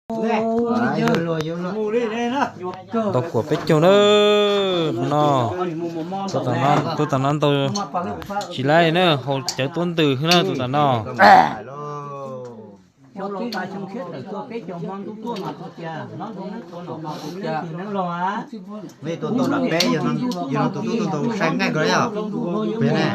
Ntau kuam peb caug na. No, tus tam no ntau tsis laij na, haus cawv tuab ntws xwb na tus tam no. Tus tub ntau sai nqaij ko yog pem ne.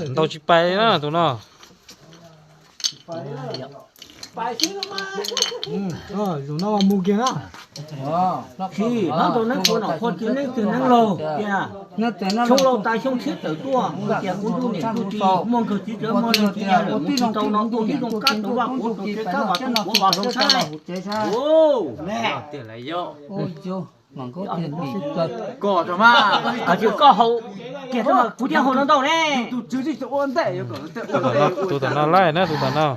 Ntau tsis pais na tus no. Hnub rau neeb qhuav nom qhuav txiv neeb twg neeb laug tias, xyoo laus tas xyoo tshiab tawm tuaj, tias kuv ntuj niam ntuj txiv muaj nkaus txiv txawv muaj leej txiv yawg lawm mus tsis tau no tuaj tib zoo kab tau vaj kuav tau tsev kab vam kuav vam hloov saib. Koj haus kiag, kuv thiaj haus no ntau ne. Tus tam no laij na, tus tam no.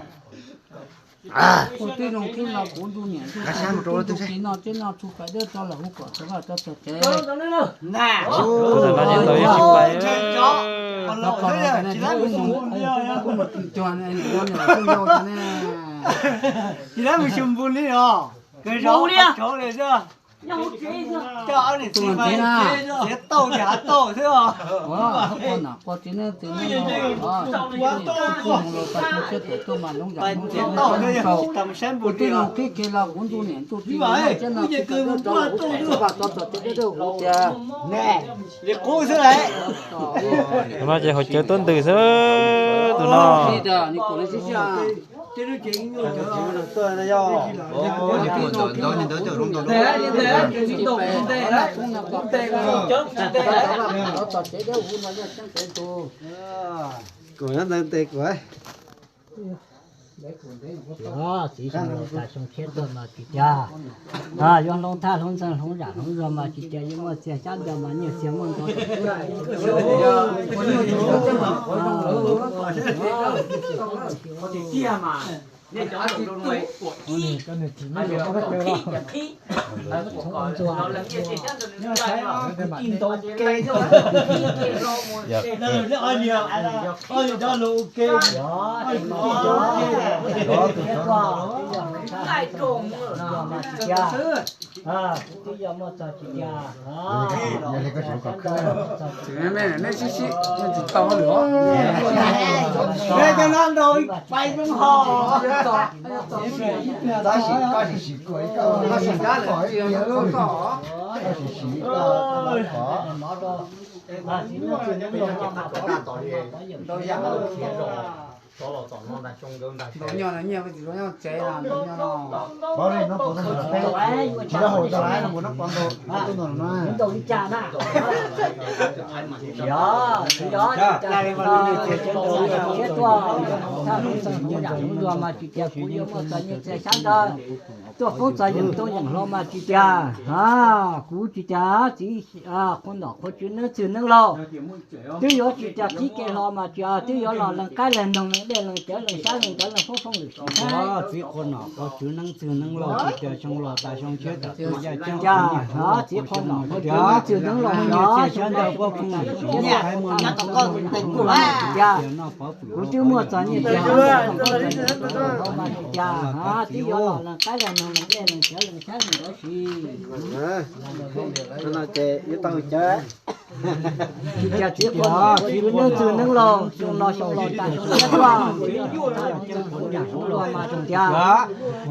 Ua tib zoo thiab no kuv ntuj niam ntuj txiv ntuj txiv no tib no tsu pais dawb rau lawm hu kom txog vaj txog tsev. Tus tam no ces ntau yeej tsis pais. Tsis lab mus xyuas npus li os. Tus niam txiv na, txiav tauj ces hav tauj xwb os. Ua tib zoo thiab no kuv ntuj niam ntuj txiv no tib no tsu pais dawb rau lawm hu kom txog vaj txog tsev dawb dawb huv tias li qub xwb lawm. Tus no ces haus cawv tuab ntws xwb tus no. Txiv xyoo laus tas xyoo tshiab tuaj mas tsis tias, yuav hloov thaj hloov ntxeeg hloov zam hloov zog mas tsis tias yuav muaj txiag xyab ntawd mas nyiaj txiag muaj ntau. Twb yog muaj txog tsis tias, nej sib sib tsis tau lawm. Cov no nrog pais zoo hos. Tab sis koj sim sim kuv ib koj, koj sim kab lawm tsis yog koj, koj sim sim ib koj. Ntau yam khiav los txom no ntag xyoo nkawd ntag. Ntau nyob no nyiaj tsis tau nyob tsev los ntau nyob no. Pov li no puas tau ntau, tsis tau haus tau lawm no puas no pov ntau, tau ntau no na. Yog, yog, tsis tau, tsis tau, tsis tau, thaj hloov txog hloov zam hloov zog mas tsis tias kuv yuav muaj txog nyiaj txiag xyab ntawd tuaj poob txog yeem toob yeem hlau mas tsis tias, kuv tsis tias txiv qhua nom qhua tswv neeb txwg neeb laug. Twb yuav tsis tias qhib kev hlo mas tsis, twb yuav los lees qaib lees noog lees dej lees cawv lees xyab lees ntawv lees huab fooj lwm sim thiab. Txiv qhua nom qhua tswv neeb txwg neeb laug tsis tias xyoo los tas xyoo tshiab tawm tuaj yaj ceeb, txiv qhua nom qhua tswv neeb txwg neeb laug nyiaj txiag xyab ntawv huab fooj lwm sim thiab, kuv twb muaj txog nyiaj txiag mas tsis tias, twb yuav los lees qaib lees noog lees dej lees cawv lees xyab lees ntawv sim. No ces yuav tau cawv. Tsis tias txiv qhua nom qhua tswv neeb txwg neeb laug xyoo no xyoo los tas xyoo tshiab tuaj, hloov zam hloov zog mas tsis tias,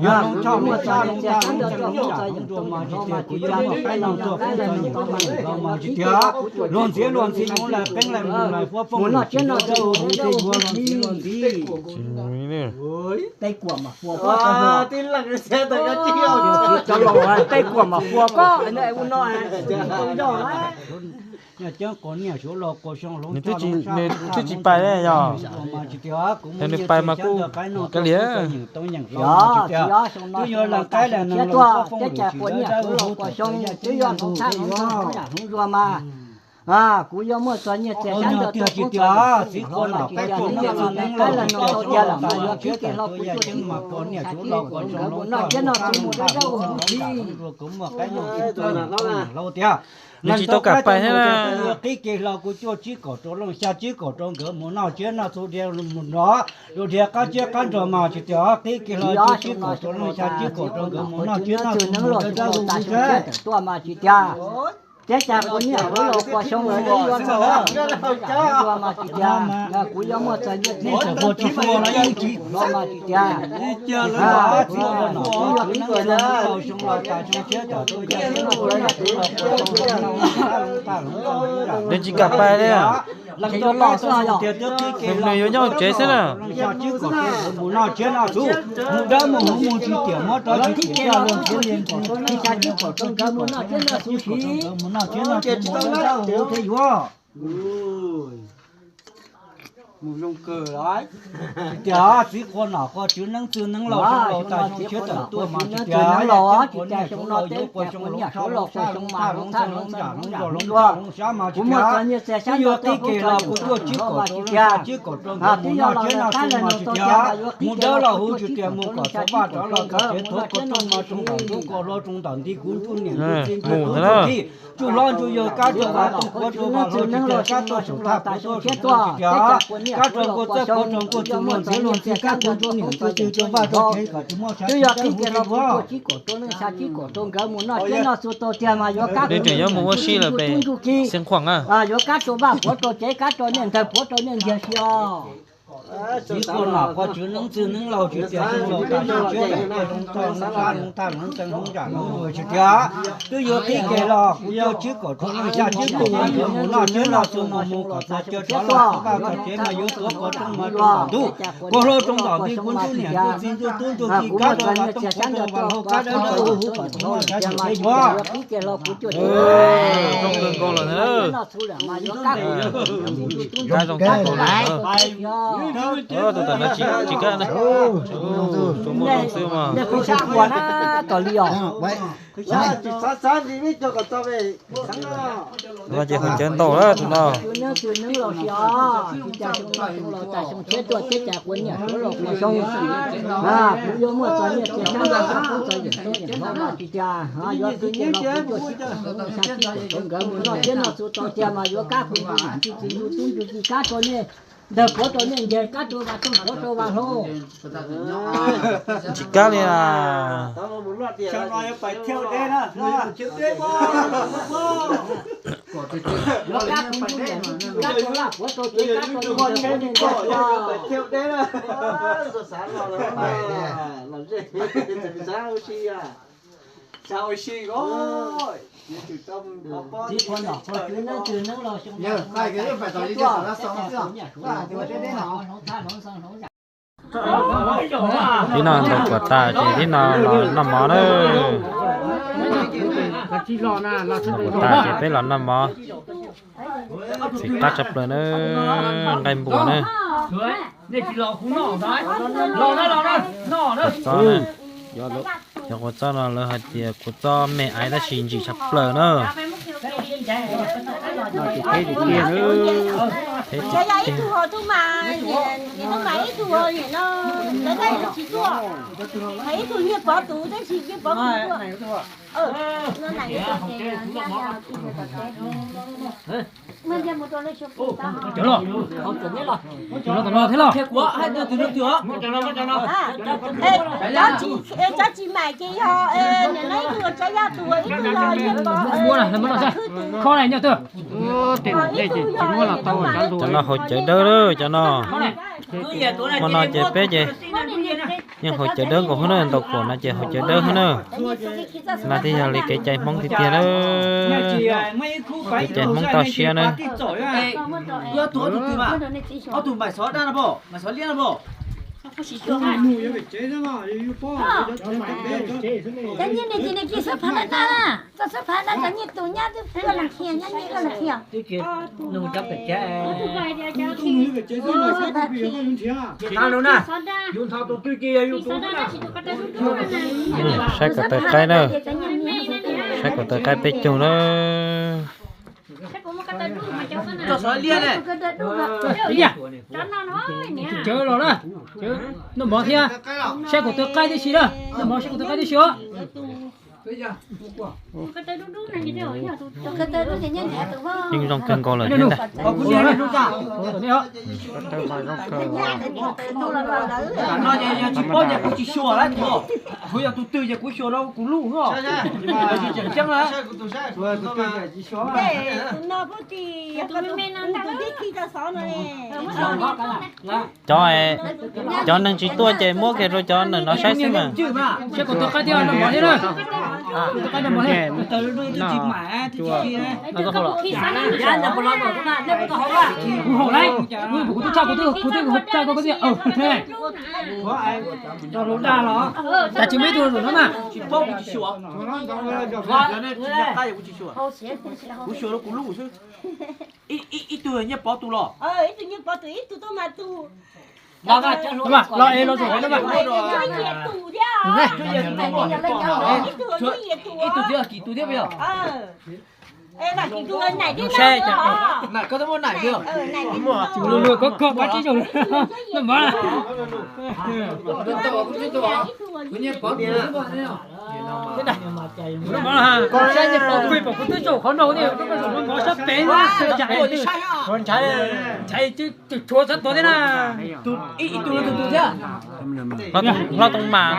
yog hloov tshaj muaj txog nyiaj txiag xyab ntawv tuaj poob txog yeem toob yeem hlau mas tsis tias, lees qaib lees noog tau mas tsis tias, luag ntxhiav luag ntxhi yuav lais qeeb lais mus lais huab fooj lwm sim thiab dawb huv huv ces yuav luag ntxhiav luag ntxhi. Tej kuam mas pua koj, tej kuam mas pua koj, ua no, nws twb tsis pais yog, nws pais mas kuj kav liam. Twb yuav lees qaib lees noog huab fooj lwm sim thiab dawb huv huv ces yuav luag ntxhiav luag ntxhi. Kuv yuav muaj txog nyiaj txiag xyab ntawv tuaj poob txog yeem toob yeem hlau mas tsis tias, twb yuav los lees qaib lees noog tau tiag lawm mas yuav qhib kev hlo kuv tuaj tsis mus, kuv nkawd mus noj thiab noj tsis mus dawb dawb huv huv tsis. Nws tsis tau kam pais thiab na. Qib ke hlo kuv cuaj tsib kaum rau leej xya tsib kaum rau nkawd mus noj tsiab noj txhuv dhia mus nrog, dhia qab tsiab qab nrog mas tsis tias qib ke hlo cuaj tsib kaum rau leej xya tsib kaum rau nkawd mus noj tsiab noj txhuv mus dawb dawb vog vog xwb. Teb cas kuv niam kuv laus quas xyoo lawm, kuv yuav muaj txom nyem tsis txom nyem los mas tsis tias, kuv yog tib ua nom, kuv yog tib ua nom, xyoo los tas xyoo tshiab tas, nws tsis kam pais li. Nws yuav nyob tsev xwb na. Mus noj tsiab noj txhuv, mus dawb mus huv mus tsis tiam mob rov tsis tiam coj los txiav li ntxi, xya tsib kaum rau nkawd mus noj tsiab noj txhuv, mus noj tsiab noj txhuv mus dawb dawb vog vog thiaj yuav. Mus zoo kawg lawm. Tsis tias txiv quas nom quas tswv neeb txwg neeb laus xyoo laus tas xyoo tshiab tawm tuaj mas tsis tias yog txiv quas niam suav laus yuav quas xyoo hloov tshab hloov txhab hloov thaj hloov ntxeeg hloov zam hloov zos hloov vaj hloov sab mas tsis tias, twb yuav qib ke los kuv cuaj tsib kaum rau leej xya tsib kaum rau nkawd mus noj tsiab noj txhuv mas tsis tias, mus dawb los huv tsis tias mus kom txog vaj rov los txog tsev thov kom rooj mas rooj ntawm ntub kom hlo rooj ntawm nti kuv ntsuj niam ntsuj txiv ntsuj tub ntsuj tij, ntsuj hlob ntsuj yawg kab rau vam rooj puav rau vam hlau tsis tias kab rau saum thaj puav rau saum rooj tsis tias, kab rau nkuaj txawb puav rau nkuaj txwv muaj ntxhiav luag ntxhi kab rau ntsuj niam ntsuj txiv rau vaj rau tsev kom tsis muaj tshav tsis txawb huv tsis yuav. Twb yog qib ke los kuv cuaj tsib kaum rau leej xya tsib kaum rau nkawd mus noj tsiab noj txhuv tau tiag mas yuav kab, nej tseem yuav mus ua si lawm pem Xeev Khuam a, yuav kab rau vaj puav rau tsev kab rau nej ntawg puav rau nej ntiag si os. Txiv quas nom quas tswv neeb txwg neeb laus tsis tias xyoo laus tas xyoo tshiab tawm tuaj xyoo thaj hloov thaj hloov ntxeeg hloov zam hloov zuag tsis tias, twb yuav qib ke los kuv cuaj tsib kaum rau leej xya tsib kaum rau nkawd mus noj tsiab noj txhuv mus mus kom txog caw rov los txog vaj txog tsev mas yuav tuav quas rooj mas rooj ntawm ntub, quas hlau rooj ntawm nti kuv ntsuj niam ntsuj txiv ntsuj tub ntsuj tij kab rau vam rooj puav rau vam hlau kab dawb dawb huv huv kom tsis muaj tshav tsis txawb yuav. Zoo kawg nkaus lawm na. Kab zoo kawg nkaus lawm. Tus tawm no tsis kab na. Tsuas muaj zoo xwb mas. Tus no ces haus cawv ntau lawm tus no. Kuv yuav muaj txom nyem txias xyab ntau txog tub txog yawm txhob yeem txhob yeem hlob no tsis tias, yuav tib ce los kuv cuaj tsib kaum rau leej xya tsib kaum rau nkawd mus noj tsiab noj txhuv tau tiag mas yuav kab kuv tus niam ntsuj txiv ntsuj tub ntsuj tij kab rau nej ntawg puav rau nej ntiag kab rau vam rooj puav rau vam hlau. Tsis kab li a. Yuav kab kuv tus niam ntsuj txiv kab rau vaj puav rau tsev kab rau nej ntawg puav rau nej ntiag. Tib no ntaus kuam tas ces tib no los noj mov na. Ntaus kuam tas ces peb los noj mov. Txiv qab tshaj plaws na, nqaij npua na. Quav txob na. Cov quav txob no lawv hais tias quav txob me aiv tab sis ntsim tshaj plaws na. Ib tug ho tub mas, ib tug mas ib tug ho no, lawv tab tsis tuaj. Ib tug nyiaj pov tus tab sis nyiaj pov tus tuaj. Cov tsis mam ces yog niam no ib tug tsav yaj tus, ib tug yog nyiaj pov, ib tug yog, cov no haus cawv dawb lawm cov no. Hmo no ces peb ces yeej haus cawv dawb nkaus hwb na, ntaus kuam no ces haus cawv dawb hwb na. No thiaj yog li kev cai Hmoob tiag tiag na. Kev cai Hmoob toj siab na. Saib kom taw qaib na. Saib kom taw qaib peb caug na. Cawv los na, noj mov thiab. Saib kom taw qaib tib si na, noj mov saib kom taw qaib tib si os. Yeej zoo kawg nkaus lawm thiab ntag. Tsis paub ces kuv tsis xyuas lawm, kuv yog tus twg ces kuv xyuas rau kuv lub os. Tsis tseem ceeb lawm. Cov, cov neeg tsis tuaj ces muab kiag rau cov ntawm no saib xwb mas. Cas tsis muaj ib tug no mas. Kuv xyuas rau kuv lub xwb. Ib tug Nyiaj Pov tus los. Los es los zaum no mas. Ib tug twb yog Kim tus thiab puas yog? Naim koj twb muaj naim puas yog? Koj koj koj tsib zaug no mas. Saib Nyiaj Pov twb pom kuv twb zaum qhov no, zaum no mov sab pem, ntshai, ntshai tshuav sab tuav thiab na. Hlob Tooj Mas,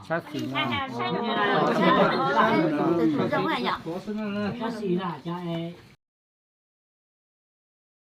Sab xis na.